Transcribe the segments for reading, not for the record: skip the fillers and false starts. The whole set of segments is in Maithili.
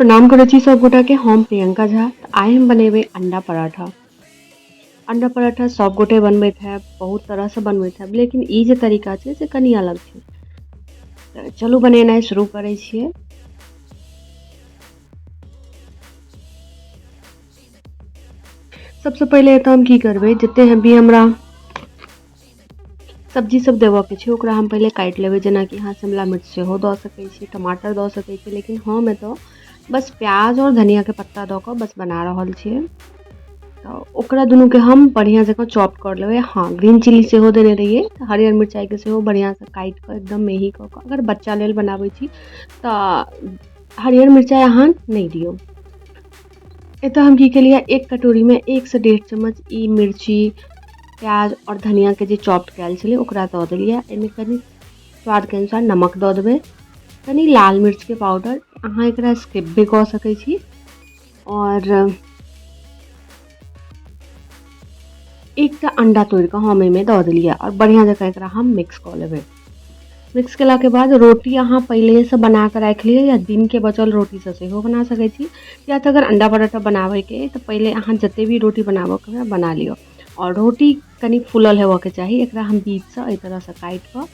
प्रणाम करै छी सब गोटा के। हम प्रियंका झा। आइ हम बनेबै अंडा पराठा। अंडा पराठा सब गोटे बनबैत हैब, बहुत तरहसँ बनबैत हैब, लेकिन ई जे तरीका छै से कनि अलग छै। तऽ चलू बनेनाइ शुरू करै छियै। सबसँ पहिले एतऽ हम की करबै, जते भी हमरा सब्जी सब देबऽके छै ओकरा हम पहिले काटि लेबै। जेनाकि अहाँ शिमला मिर्च सेहो दऽ सकै छी, टमाटर दऽ सकै छी, लेकिन हम एतऽ बस प्याज आओर धनियाके पत्ता दऽ कऽ बस बना रहल छियै। तऽ ओकरा दुनूके हम बढ़िआँ जकाँ चॉप कऽ लेबै। हँ, ग्रीन चिली सेहो देने रहियै, तऽ हरियर मिरचाइके सेहो बढ़िआँसँ काटि कऽ एकदम मेही कऽ कऽ। अगर बच्चा लेल बनाबै छी तऽ हरियर मिरचाइ अहाँ नहि दियौ। एतऽ हम की केलियै, एक कटोरीमे 1 से 1.5 चम्मच ई मिर्ची, प्याज आओर धनियाके जे चॉप्ड कयल छलै ओकरा दऽ देलियै। एहिमे कनि स्वादके अनुसार नमक दऽ देबै, कनि लाल मिर्चके पाउडर। अहाँ एकरा स्किप भी कऽ सकै छी। आओर एकटा अंडा तोड़िकऽ हम एहिमे दऽ देलियै आओर बढ़िआँ जकाँ एकरा हम मिक्स कऽ लेबै। मिक्स केलाके बाद रोटी अहाँ पहिलेसँ बना कऽ राखि लिअ या दिनके बचल रोटीसँ सेहो बना सकै छी, या तऽ अगर अंडा पराठा बनाबैके अइ तऽ पहिले अहाँ जते भी रोटी बनाबऽके हुए बना लिअ। आओर रोटी कनि फूलल हेबऽके चाही। एकरा हम बीचसँ एहि तरहसँ काटि कऽ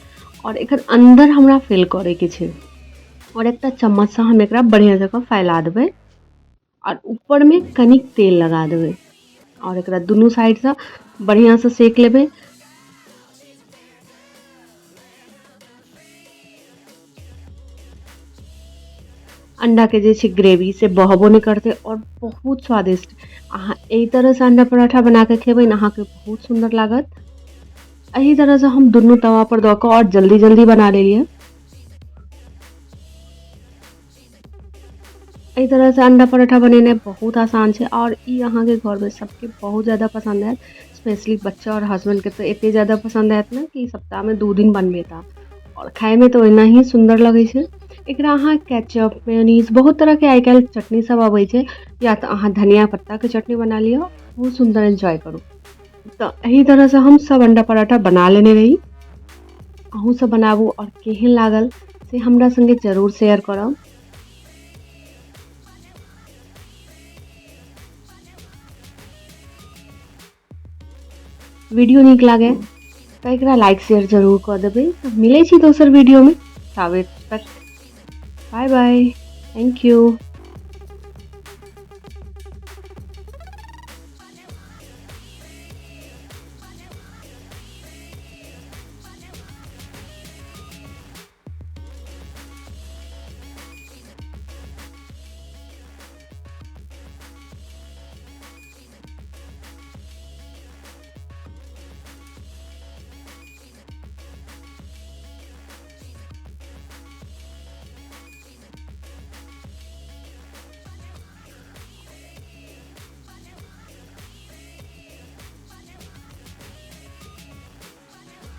आओर एकर अन्दर हमरा फिल करैके छै आओर एकटा चम्मचसँ हम एकरा बढ़िआँ जकाँ फैला देबै आओर ऊपरमे कनिक तेल लगा देबै आओर एकरा दुनू साइडसँ बढ़िआँसँ सेक लेबै। अंडाके जे छै ग्रेवी से बहबो नहि करतै आओर बहुत स्वादिष्ट। अहाँ एहि तरहसँ अंडा पराठा बना कऽ खेबै ने, अहाँके बहुत सुन्दर लागत। एहि तरहसँ हम दुनू तवा पर दऽ कऽ आओर जल्दी जल्दी बना लेलियै। एहि तरहसँ अंडा पराठा बनेनाइ बहुत आसान छै आओर ई अहाँके घरमे सबके बहुत ज्यादा पसन्द आयत। स्पेशली बच्चा आओर हस्बैंडके तऽ एते ज्यादा पसन्द आयत ने कि सप्ताहमे 2 दिन बनबेता। आओर खाइमे तऽ ओहिना ही सुन्दर लगै छै। एकरा अहाँ केचप, मेयोनीज, बहुत तरहके आइ काल्हि चटनी सब अबै छै, या तऽ अहाँ धनिया पत्ताके चटनी बना लिअ, बहुत सुन्दर एन्जॉय करू। तऽ एहि तरहसँ हम सब अंडा पराठा बना लेने रही। अहूँ सब बनाबू आओर केहन लागल से हमरा सङ्गे जरूर शेयर करब। वीडियो नीक लागे तऽ एकरा लाइक शेयर जरूर कऽ देबै। तऽ मिलै छी दोसर वीडियोमे, ताबे तक बाय बाय, thank you.